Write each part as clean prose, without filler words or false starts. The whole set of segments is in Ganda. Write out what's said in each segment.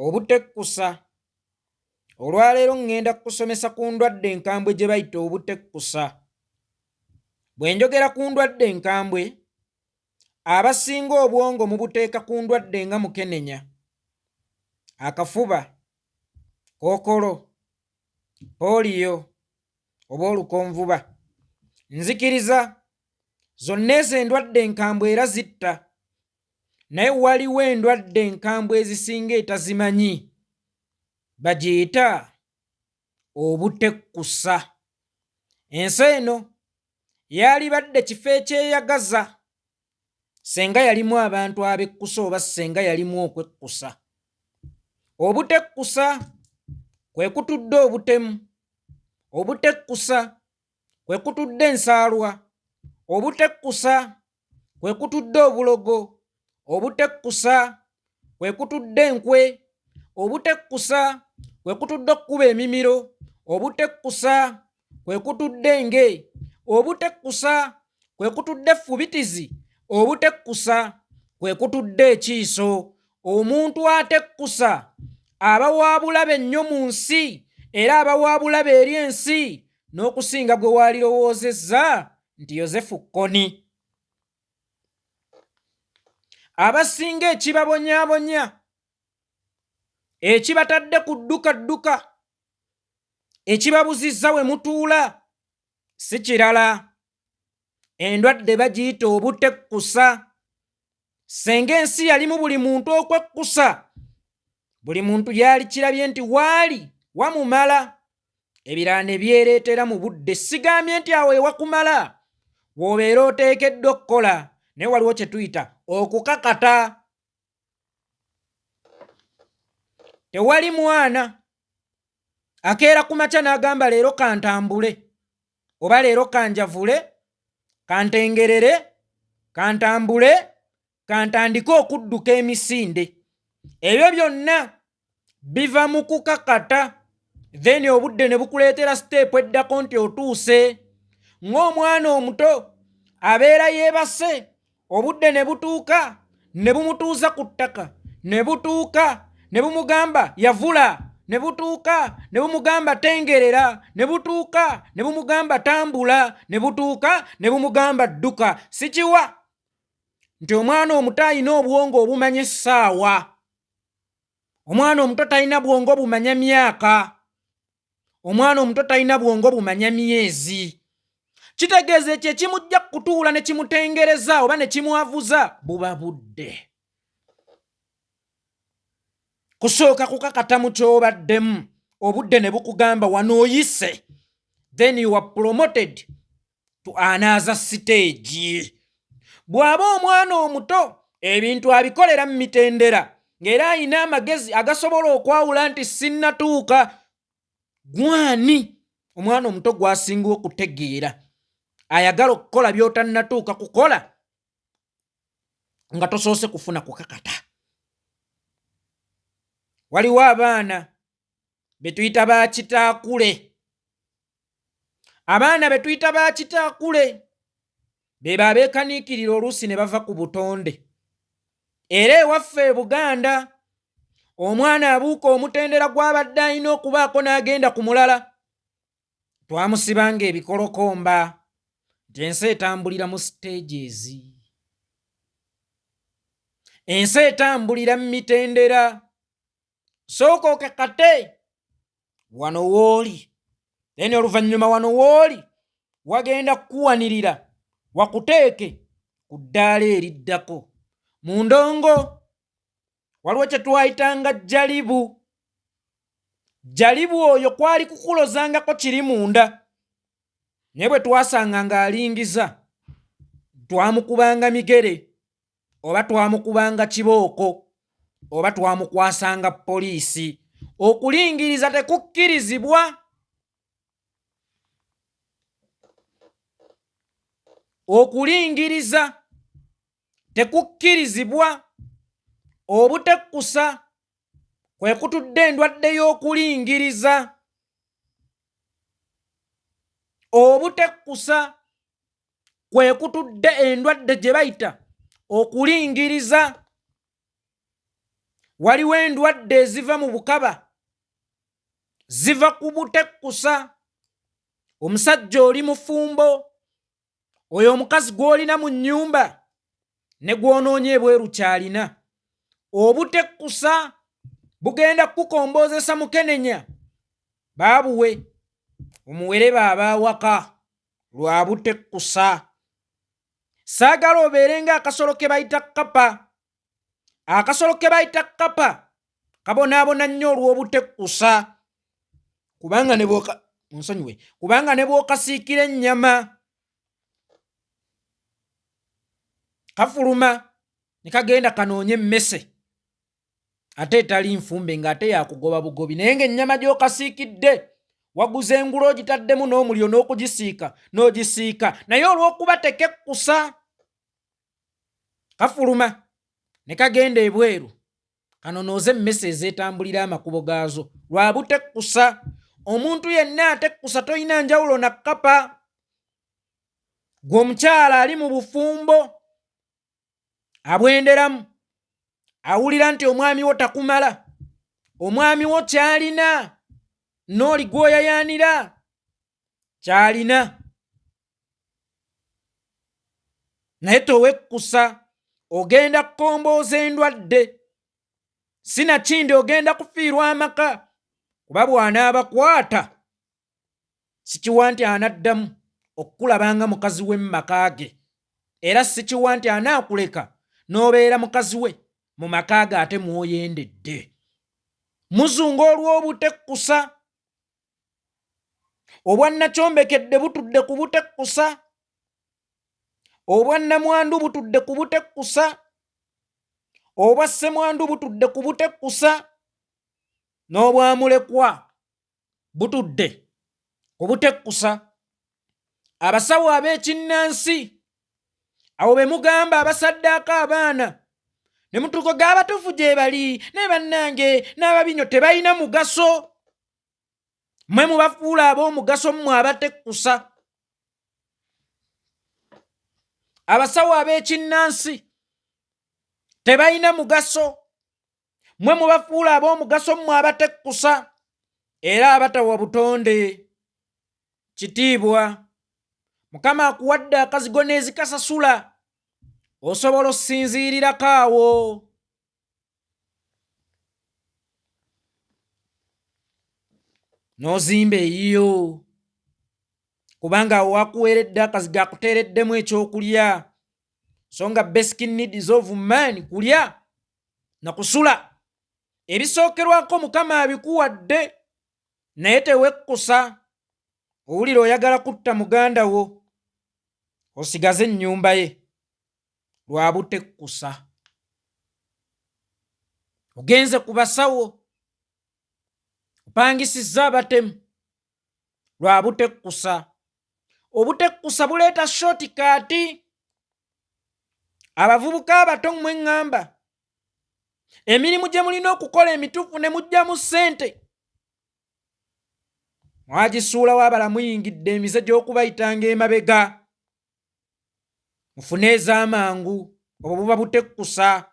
Obutekkusa. Olwaleero ŋŋenda kukusomesa ku ndwadde enkambwe gye bayita obutekkusa. Bwe njogera ku ndwadde enkambwe, abasinga obwongo mubuteeka ku ndwadde nga mukenenya, akafuba, kookolo, pooliyo oba olukonvuba. Nzikiriza zonna ezo endwadde enkambwe era zitta. Naye waliwo endwadde enkambwe ezisinga etazimanyi, bagiyita obutekkusa. Ensi eno yaalibadde kifo ekyeyagaza senga yalimu abantu abekkusa oba senga yalimu okwekkusa. Obutekkusa kwe kutudde obutemu, obutekkusa kwe kutudde ensaalwa, obutekkusa kwe kutudde obulogo, obutekkusa kwe kutudde enkwe, obutekkusa kwe kutudde okukuba emimiro, obutekkusa kwe kutudde enge, obutekkusa kwe kutudde effubitizi, obutekkusa kwe kutudde ekiiso. Omuntu atekkusa aba wa bulabe nnyo mu nsi era aba wa bulabe eri ensi n'okusinga gwe waalirowoozezza nti Yozefu Kkoni. Abasinga ekibabonyabonya, ekibatadde ku dduka dduka, ekibabuzizza we mutuula si kirala, endwadde bagiyita obutekkusa. Senga ensi yalimu buli muntu okwekkusa, buli muntu yalikirabye nti waali wamumala, ebirala ne byereetera mu budde. Sigambye nti awo ewakumala w'obeera oteekeddwa okukola, naye waliwo kye tuyita okukakata. Tewali mwana akeera ku makya n'agamba leero kantambule oba leero kanjavule, kantengerere, kantambule, kantandike okudduka emisinde. Ebyo byonna biva mu kukakata, then obudde ne bukuleetera siteepu eddako nti otuuse. Ng'omwana omuto abeera yeebase, obudde ne butuuka ne bumutuuza ku ttaka, ne butuuka ne bumugamba yavula, ne butuuka ne bumugamba tengerera, ne butuuka ne bumugamba tambula, ne butuuka ne bumugamba dduka. Sikiwa nti omwana omuto alina obwongo obumanya essaawa. Omwana omuto talina bwongo bumanya myaka. Omwana omuto talina bwongo bumanya myezi. Kitegeeza ekyo ekimujja kutuula ne kimutengereza oba ne kimwavuza buba budde. Kusooka kukakata mu ky'obaddemu, obudde ne bukugamba wano oyise, then you are promoted to another stage. Bw'aba omwana omuto ebintu abikolera mu mitendera ng'era alina amagezi agasobola okwawula nti sinnatuuka. Gwani omwana omuto gw'asinga okutegeera ayagala okukola by'otannatuuka kukola nga tosoose kufuna kukakata. Waliwo abaana be tuyita ba kitaakule. Abaana be tuyita ba kitaakule be babeekaniikirira oluusi ne bava ku butonde. Era ewaffe e Buganda omwana abuuka omutendera gw'abadde alina okubaako n'agenda ku mulala, twamusibanga ebikolokomba nti ensi etambulira mu stages, ensi etambulira mu mitendera. Sooka okakate wano wooli, then oluvannyuma wano wooli wagenda kukuwanirira wakuteeke ku ddaala eriddako. Mu ndongo waliwo kye twayitanga jalibu. Jalibu oyo kwali kukulozangako kiri munda, naye bwe twasanga ng'alingiza twamukubanga migere oba twamukubanga kibooko oba twamukwasanga poliisi. Okulingiriza tekukkirizibwa. Okulingiriza tekukkirizibwa. Obutekkusa kwe kutudde endwadde y'okulingiriza. Obutekkusa kwe kutudde endwadde gye bayita okulingiriza. Waliwo endwadde eziva mu bukaba, ziva ku butekkusa. Omusajja oli mufumbo, oyo omukazi gw'olina mu nnyumba ne gw'onoonya ebweru ky'alina. Obutekkusa bugenda kukukomboozesa mukenenya, baabuwe omuwere baaba awaka lwa butekkusa. Saagala obeere ng'akasolo ke bayita kkapa. Akasolo ke bayita kkapa kabonaabona nnyo olw'obutekkusa, kubanga ne bwoka nsonyiwe, kubanga ne bw'okasiikira ennyama kafuluma ne kagenda kanoonye emmese ate etali nfumbe ng'ate yakugoba bugobi, naye ng'ennyama gy'okasiikidde waguze engula ogitaddemu n'omuliro n'okugisiika n'ogisiika, naye olw'okuba tekekkusa kafuluma ne kagenda ebweru kanonooze emmese ezeetambulira amakubo gaazo lwa butekkusa. Omuntu yenna atekkusa tolina njawulo na kkapa. Gwe omukyala ali mu bufumbo abwenderamu, awulira nti omwami wo takumala, omwami wo kyalina n'oli gw'oyayaanira kyalina, naye towekkusa, ogenda kukombooza endwadde, sinakindi ogenda kufiirwa amaka, kuba bw'anaabakwata sikiwa nti anaddamu okukulaba nga mukazi we mu maka ge, era sikiwa nti anaakuleka n'obeera mukazi we mu maka ge ate mw'oyendedde. Muzunga olw'obutekkusa. Obwannakyombekedde butudde ku butekkusa, obwannamwandu butudde ku butekkusa, obwa ssemwandu butudde ku butekkusa, n'obwamulekwa butudde ku butekkusa. Abasawo ab'ekinnansi awo be mugamba abasaddaaka abaana ne mutuuka ga abatuufu gye bali, naye bannange n'ababinyo tebalina mugaso. Mwe mubafuula ab'omugaso mmwe abatekkusa. Abasawo ab'ekinnansi tebalina mugaso, mwe mubafuula ab'omugaso mmwe abatekkusa era abatawa butonde kitiibwa. Mukama akuwadde akazigo n'ezikasasula, osobola osinziirirako awo. N'ozimba eyiyo, kubanga awo wakuweeredde akazigo akuteereddemu ekyokulya, so nga basic needs of man kulya na kusula. Ebisookerwako Mukama abikuwadde, naye tewekkusa. Owulira oyagala kutta muganda wo osigaze ennyumba ye lwa butekkusa. Ogenze ku basawo, opangisizza abatemu lwa butekkusa. Obutekkusa buleeta shortcut. Abavubuka abato mmwe ŋŋamba, emirimu gye mulina okukola emituufu ne muggyamu ssente mwagisuulawo, abala muyingidde emize gy'okubayitanga emabega mufune ez'amangu. Obwo buba butekkusa,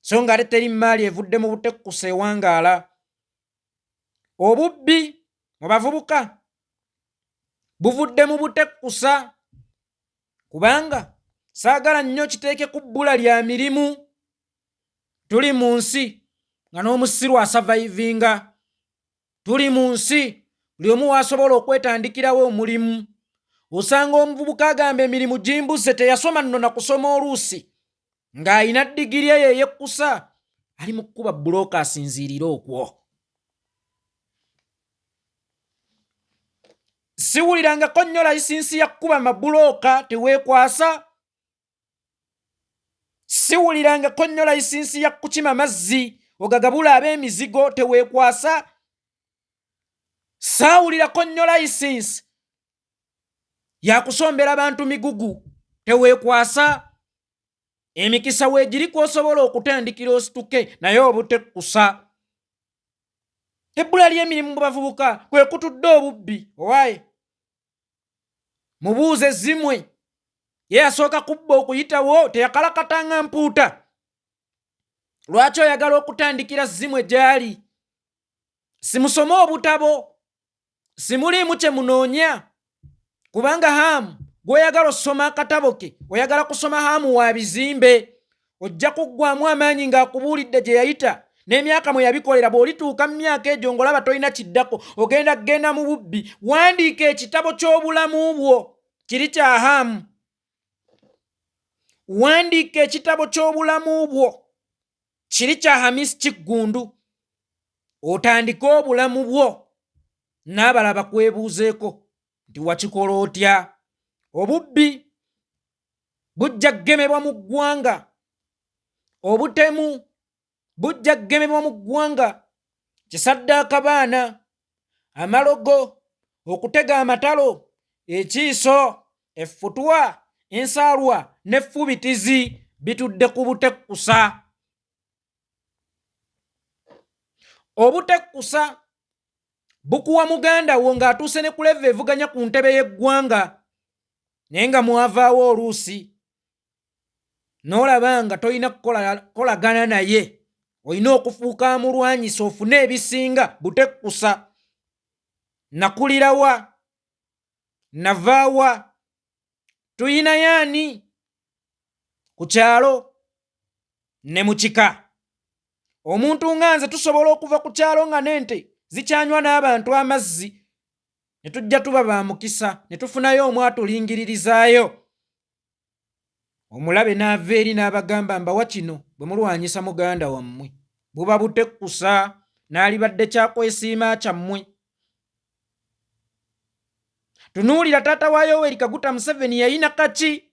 so nga ate teri mmaali evudde mu butekkusa ewangaala. Obubbi mu bavubuka buvudde mu butekkusa, kubanga saagala nnyo kiteeke ku bbula lya mirimu. Tuli mu nsi nga n'omusiru asavaivinga, tuli mu nsi buli omu w'asobola okwetandikirawo omulimu. Osanga omuvubuka agamba emirimu gimbuze, teyasoma nno na kusoma, oluusi ng'alina digiri eyo eyekkusa, ali mu kukuba bbulooka asinziirire okwo. Siwulirangako nnyo layisinsi ya kukuba mabulooka teweekwasa. Siwulirangako nnyo layisinsi ya kukima mazzi ogagabula ab'emizigo teweekwasa. Saawulirako nnyo layisinsi ya kusombera bantu migugu teweekwasa. Emikisa weegiri kw'osobola okutandikira osituke, naye obutekkusa. Ebbula ly'emirimu mu bavubuka kwe kutudde obubbi. Owaaye mubuuze zimwe, ye yasooka kubba okuyitawo, teyakalakatanga mpuuta. Lwaki oyagala okutandikira zimwe gyali? Simusome obutabo, simuliimu kye munoonya, kubanga Haamu gw'oyagala osoma akatabo ke, oyagala kusoma Haamu wa bizimbe. Ojja kuggwamu amaanyi ng'akubuulidde gye yayita n'emyaka mwe yabikolera. Bw'olituuka mu myaka egyo ng'olaba tolina kiddako, ogenda kugenda mu bubbi. Wandiika ekitabo ky'obulamu bwo, kiri kya Haamu. Wandiika ekitabo ky'obulamu bwo, kiri kya Hamis Kiggundu, otandike obulamu bwo n'abalala bakwebuuzeeko nti wakikola otya. Obubbi bujja kugemebwa mu ggwanga, obutemu bujja kugemebwa mu ggwanga, kisaddaaka baana, amalogo, okutega amatalo, ekiiso, effutwa, ensaalwa n'effubitizi bitudde ku butekkusa. Obutekkusa bukuwa muganda wo ng'atuuse ne ku leva evuganya ku ntebe y'eggwanga, naye nga mwavaawo oluusi n'olaba nga tolina kukolagana naye, olina okufuuka amulwanyisa ofune ebisinga. Butekkusa. Nakulirawa, navaawa, tuyina yaani ku kyalo ne mu kika. Omuntu nga nze tusobola okuva ku kyalo nga n'ente zikyanywa n'abantu amazzi, ne tujja tuba ba mukisa ne tufunayo omu atulingiririzaayo. Omulabe n'ava eri n'abagamba, mbawa kino bwe mulwanyisa muganda wammwe. Buba butekkusa, n'alibadde kyakwesiima kyammwe. Tunuulira taata wa Yoweri Kaguta Museveni yayina kaki,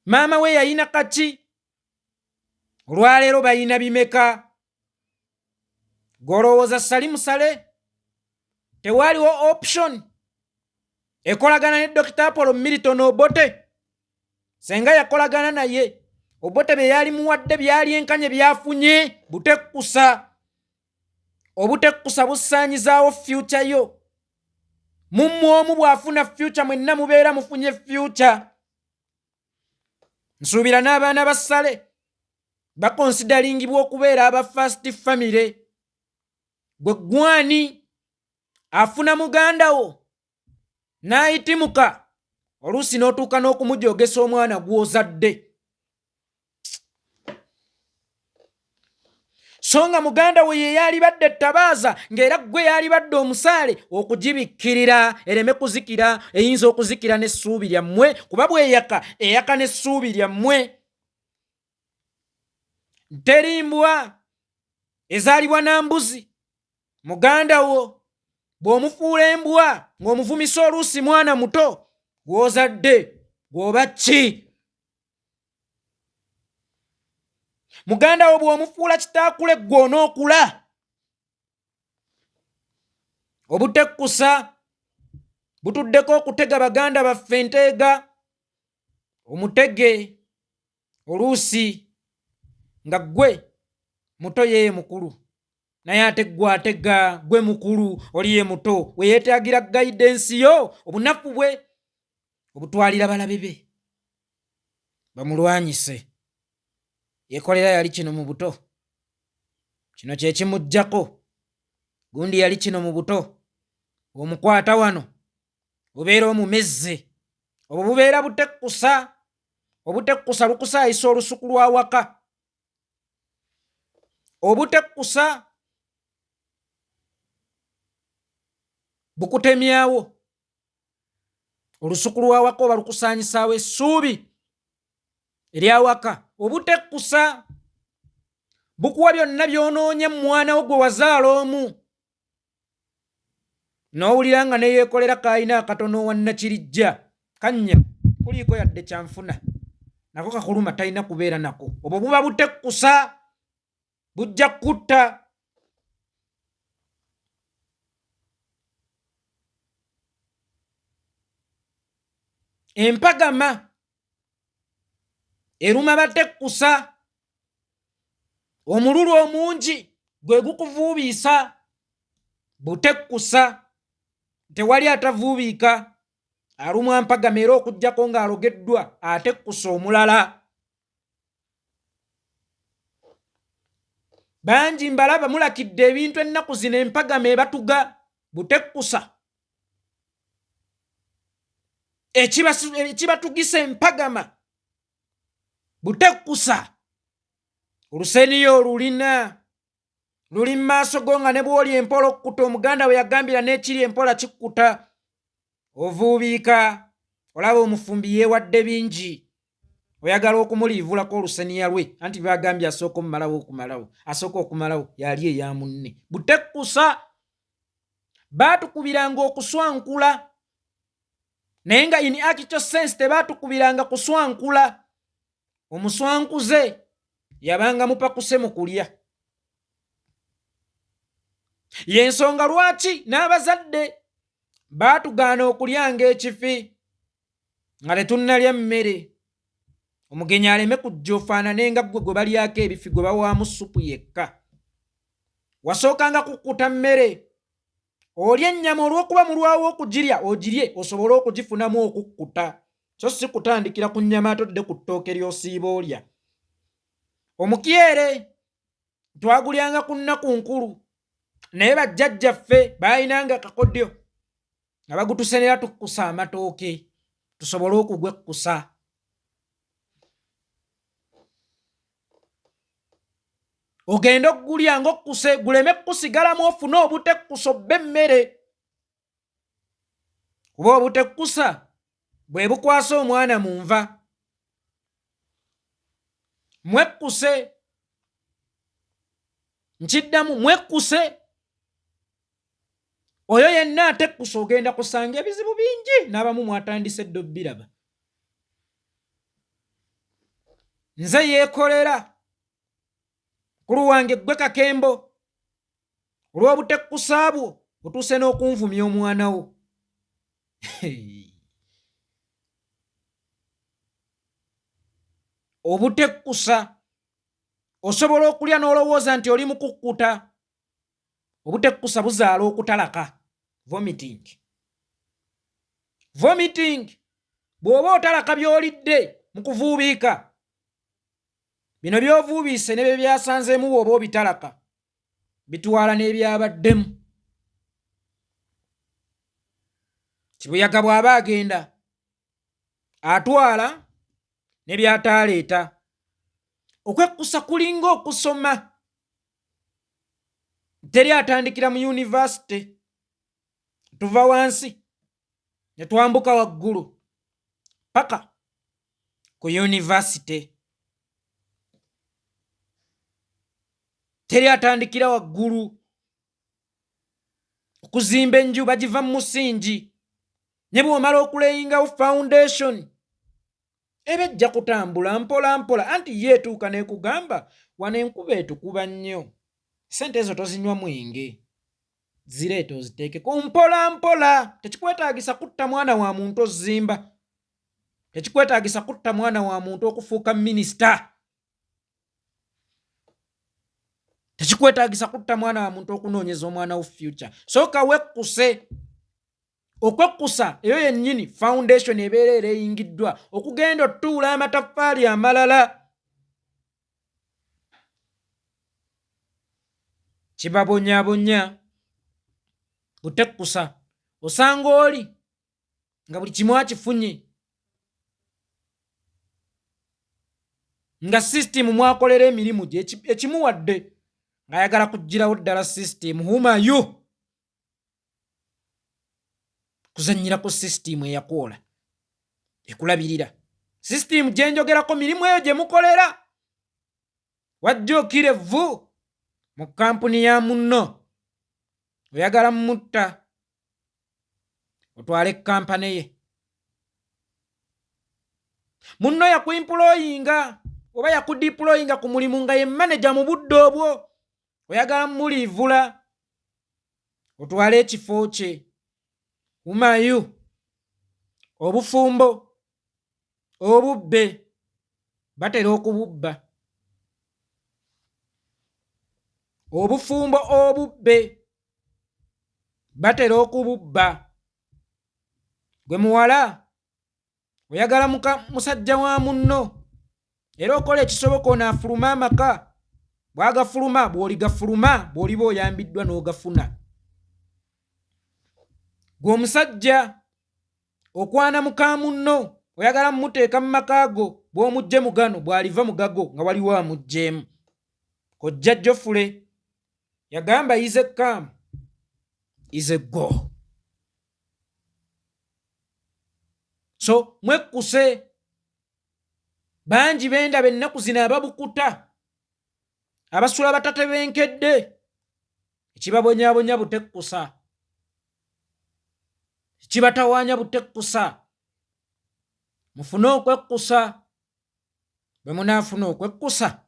maama we yayina kaki, olwaleero bayina bimeka? Golowooza Salimu Sale tewaaliwo option ekolagana ne Dr. Apollo Milton Obote? Senga yakolagana naye, Obote bye yali muwadde byali enkanye byafunye. Butekkusa. Obutekkusa busaanyizaawo future yo. Mummwe omu bw'afuna future, mwenna mubeera mufunye future. Nsuubira n'abaana ba Sale bakonsidalingibwa okubeera aba first family. Gwe gwani afuna muganda wo n'ayitimuka, oluusi n'otuuka n'okumujogesa omwana gw'ozadde, so nga muganda we ye yalibadde ettabaaza, ng'era ggwe yalibadde omusaale okugibikkirira ereme kuzikira. Eyinza okuzikira n'essuubi lyammwe, kuba bweyaka eyaka n'essuubi lyammwe. Teri mbwa ezaalibwa na mbuzi. Muganda wo bw'omufuula embwa ng'omuvumisa oluusi mwana muto gw'ozadde, gw'oba ki? Muganda wo bw'omufuula kitaakule, ggwe onookula. Obutekkusa butuddeko okutega baganda baffe enteega. Omutege oluusi nga ggwe muto yeye mukulu, naye ate ggwe atega gwe mukulu, oli ye muto, we yeetaagira guidance yo. Obunafu bwe obutwalira balabe be bamulwanyise. Yekolera yali kino mu buto, kino kye kimuggyako. Gundi yali kino mu buto, omukwata wano obeera omumezze. Obwo bubeera butekkusa. Obutekkusa lukusaayisa olusuku lw'awaka. Obutekkusa bukutemyawo olusuku lw'awaka oba lukusaanyisaawo essuubi ery'awaka. Obutekkusa bukuwa byonna by'onoonya mu mwana wo gwe wazaala omu, n'owulira nga neyeekolera kaalina akatono owa Nakirijja kannya kuliiko yadde kyanfuna nako kakuluma, talina kubeera nako. Obwo buba butekkusa, bujja kutta. Empagama eruma batekkusa. Omululu omungi gwe gukuvuubiisa. Butekkusa. Tewali atavuubiika alumwa mpagama, era okugyako ng'alogeddwa atekkusa omulala. Bangi mbalaba mulakidde ebintu ennaku zino, empagama ebatuga butekkusa, ekibatugisa empagama butekkusa. Oluseniyo olulina luli mu maaso go nga ne bw'oli empola okkuta. Omuganda we yagambira n'ekiri empola kikkuta. Ovuubiika olaba omufumbi yeewadde bingi, oyagala okumuliivulako oluseniya lwe, anti bagambye asooka omumalawo okumalawo, asooka okumalawo yali eya munne. Butekkusa. Baatukubiranga okuswankula, naye nga in actual sense tebaatukubiranga kuswankula. Omuswankuze yabanga mupakuse mu kulya. Y'ensonga lwaki n'abazadde baatugaana okulyanga ekifi nga tetunnalya mmere, omugenyi aleme kujja ofaanane nga ggwe gwe balyako ebifi, gwe bawaamu ssupu yekka. Wasookanga kukkuta mmere, olya ennyama olw'okuba mulwawo okugirya, ogirye osobole okugifunamu okukkuta, so si kutandikira ku nnyama ate odde ku ttooke ly'osiiba olya. Omukyere twagulyanga ku nnaku nkulu, naye bajjajjaffe baalinanga akakodyo nga bagutusenera tukkusa amatooke tusobole okugwekkusa. Ogenda okugulya ng'okkuse, guleme kukusigalamu, ofune obutekkusa obba emmere, kuba obutekkusa bwe bukwasa omwana mu nva. Mwekkuse, nkiddamu, mwekkuse. Oyo yenna atekkusa ogenda kusanga ebizibu bingi, n'abamu mwatandise dda obbiraba. Nze yeekolera mukulu wange ggwe Kakembo, olw'obutekkusa bwo otuuse n'okunvumya omwana wo. Obutekkusa, osobola okulya n'olowooza nti oli mukukkuta. Obutekkusa buzaala okutalaka, vomiting. Vomiting, bw'oba otalaka by'olidde mu kuvuubiika, bino by'ovuubiise ne bye byasanzeemu, bw'oba obitalaka bitwala n'ebyabaddemu. Kibuyaga bw'aba agenda atwala ne by'ataaleeta. Okwekkusa kulinga okusoma, teri atandikira mu yunivasite, tuva wansi ne twambuka waggulu paka ku yunivasite. Teri atandikira waggulu. Okuzimba enju bagiva mu musingi, ne bw'omala okuleyingawo foundation eba ejja kutambula mpola mpola, anti ye etuuka n'ekugamba wano enkuba etukuba nnyo, sente ezo tozinywa mwenge, zireeta oziteekeko mpola mpola. Tekikwetaagisa kutta mwana wa muntu ozimba, tekikwetaagisa kutta mwana wa muntu okufuuka minisita, tekikwetaagisa kutta mwana wa muntu okunoonyeza omwana wo future. Sooka wekkuse. Okwekkusa eyo yennyini foundation ebeera ereyingiddwa okugenda otutuula amataffaali amalala. Kibabonyabonya butekkusa. Osanga oli nga buli kimu akifunye, nga sisitimu mwakolera emirimu gye ekimuwadde, ng'ayagala kuggyirawo ddala sisitimu. Humayu kuzannyira ku sisitimu eyakwola ekulabirira. Sisitimu gye njogerako mirimu eyo gye mukolera. Wajja okira evvu mu kampuni ya munno, oyagala mutta otwale kampane ye. Munno yakuimpuloyinga oba yakudipuloyinga ku mulimu nga ye maneja mu budde obwo, oyagala muliivula otwale ekifo kye. Umayu obufumbo obubbe batera okububba, obufumbo obubbe batera okububba. Gwe muwala oyagala musajja wa munno, era okola ekisoboka ono afulume amaka. Bwagafuluma bw'oligafuluma bw'oliba oyambiddwa n'ogafuna. Gwe omusajja okwana muka munno oyagala mumuteeka mu maka go, bw'omuggye mu gano bw'aliva mu gago nga waliwo amuggyeemu. Kojja Jofule yagamba is a come is a go. So mwekkuse. Bangi bendaba ennaku zino ababukuta, abasula batatebenkedde, ekibabonyabonya butekkusa, ekibatawaanya butekkusa. Mufune okwekkusa. Bwe munaafuna okwekkusa,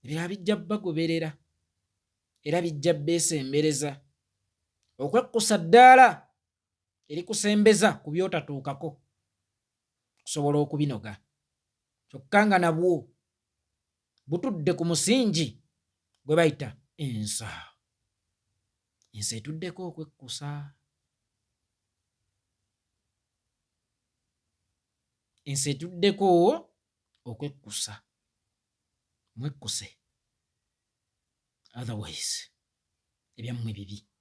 ebirala bijja bagoberera era bijja beesembereza. Okwekkusa ddaala erikusembeza ku by'otatuukako okusobola okubinoga, kyokka nga nabwo butudde ku musingi gwe bayita ensa. Ensi etuddeko okwekkusa. Ensi etuddeko okwekkusa. Mwekkuse, otherwise ebyammwe bibi.